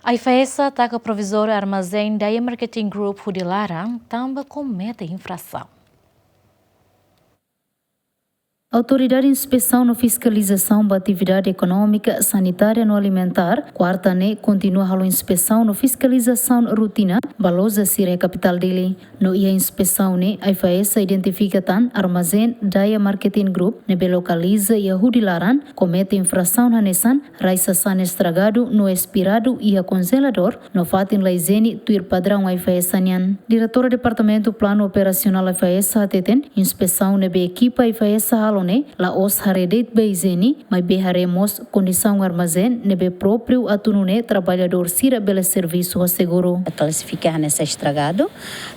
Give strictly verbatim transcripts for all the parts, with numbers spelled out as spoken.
AIFAESA taka provizóriu armazén Daya Marketing Group hudi laran tanba komete infrasaun. Autoridade Inspesaun no Fiskalizasaun ba Atividade Ekonómika, Sanitária no Alimentár, kuarta ne'e kontinua halo inspesaun no fiskalizasaun rotina ba loja sira iha kapitál Dili. No iha inspesaun ne'e, AIFAESA identifika tan armazén Daya Marketing Group ne'ebé lokaliza iha hudi laran komete infrasaun hanesan rai sasán estragadu no espiradu iha konjeladór no fatin la ijiene tuir padraun AIFAESA nian. Diretora Departamentu Planu Operasionál AIFAESA hateten, inspesaun ne'ebé ekipa AIFAESA halo ne'e la'ós haree de'it ba ijiene, maibé haree mós kondisaun armazén ne'ebé própriu atu nune'e traballadór sira bele servisu ho seguru. Klasifika hanesan estragadu,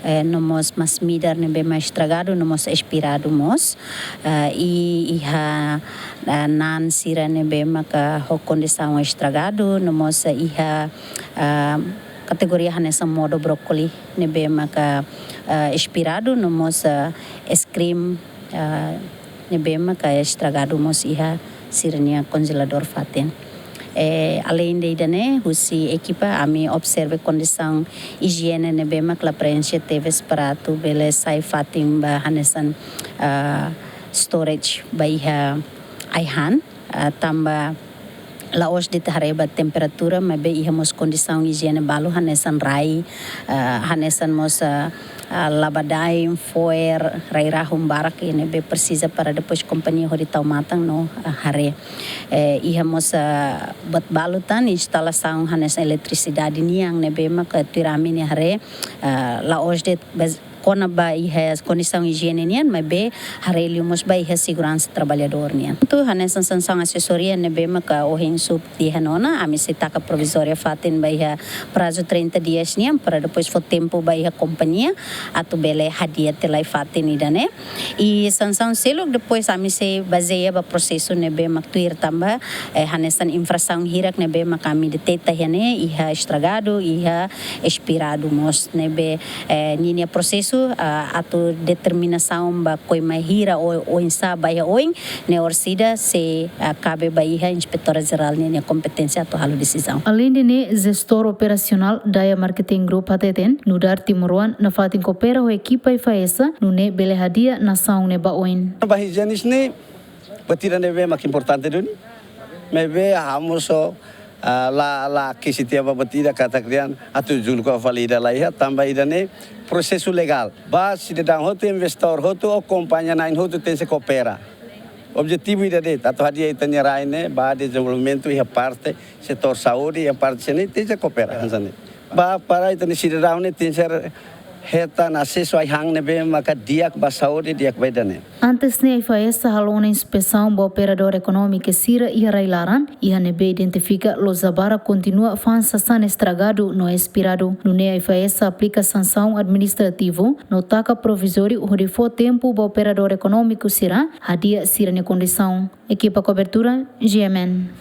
eh, no mós masin-midar ne'ebé mak estragadu, no mós espiradu mós. Eh, i iha, eh, na'an sira ne'ebé maka ho kondisaun estragadu, no mós iha, eh, kategoria hanesan modo brókoli ne'ebé maka, eh, espiradu, no mós, eh, es krim, eh, ne'ebé maka estragadu mós iha sira-nia konjeladór fatin. Eh, aleinde ida-ne'e, husi ekipa ami observa kondisaun ijiene ne'ebé mak la preenxe tebes para atu bele sai fatin ba hanesan, ah, storage ba iha ai-han, ah, tanba la'ós de'it haree ba temperatura, maibé iha mós kondisaun ijiene balu hanesan rai, ah, hanesan mós, ah, ah, laba-daen, fo'er, rai-rahun barak ne'ebé presiza para depois kompañia hodi tau matan no, ah, haree. Eh, iha mós, ah, buat balu tan instalasaun hanesan eletrisidade nian ne'ebé maka tuir ami-nia haree, ah, la'ós de'it bas-, kona-ba iha kondisaun ijiene nian, maibé haree liu mós ba iha seguransa traballadór nian. Entaun hanesan sansaun asesoria ne'ebé maka ohin sub tiha nona, ami sei taka provizória fatin ba iha prazu trinta dias nian, para depois fó tempu ba iha kompañia atu bele hadi'a tiha lai fatin ida-ne'e. I sansaun seluk depois ami sei bazeia ba prosesu ne'ebé mak tuir tanba, eh, hanesan infrasaun hirak ne'ebé mak ami deteta iha ne'e, iha estragadu, iha espiradu mós ne'ebé, eh, ninia prosesu, ah, atu determinasaun ba koima hira ou, oinsá ba iha oin, ne'e orsida sei, ah, kabe ba iha Inspetora Jerál ninia kompeténsia atu halo desizaun. Aleinde ne'e, jestór operasionál Daya Marketing Group hateten, nu'udar timoroan nafatin koopera ho ekipa AIFAESA, nune'e bele hadi'a nasaun ne'e ba oin. Ba hijienis ne'e, buat ida ne'ebé mak importante duni. Maibé ha'u mós, ah, la, la kesi tiha ba buat ida katak dehan atu julga fali ida la iha, tanba ida-ne'e prosesu legál. Ba sidadaun hotu, investidór hotu, ou kompañia na'in hotu tenke koopera. Objetivu ida de'it, atu hadi'a ita-nia rai ne'e ba dezenvolvimentu iha parte setór saúde, iha parte sira-ne'e tenke koopera hanesan ne'e. Ba para ita-nia sidadaun ne'e tenke hetan asesu ai-han ne'ebé maka di'ak ba saúde, di'ak ba ida-ne'e. Antes ne'e AIFAESA halo ona inspesaun ba operadór ekonómiku sira iha rai-laran, iha ne'ebé identifika loja barak kontinua fa'an sasán estragadu no espiradu. Nune'e AIFAESA aplika sansaun administrativu no taka provizóriu hodi fó tempu ba operadór ekonómiku sira hadi'a sira-nia kondisaun. Ekipa kobertura, G M N.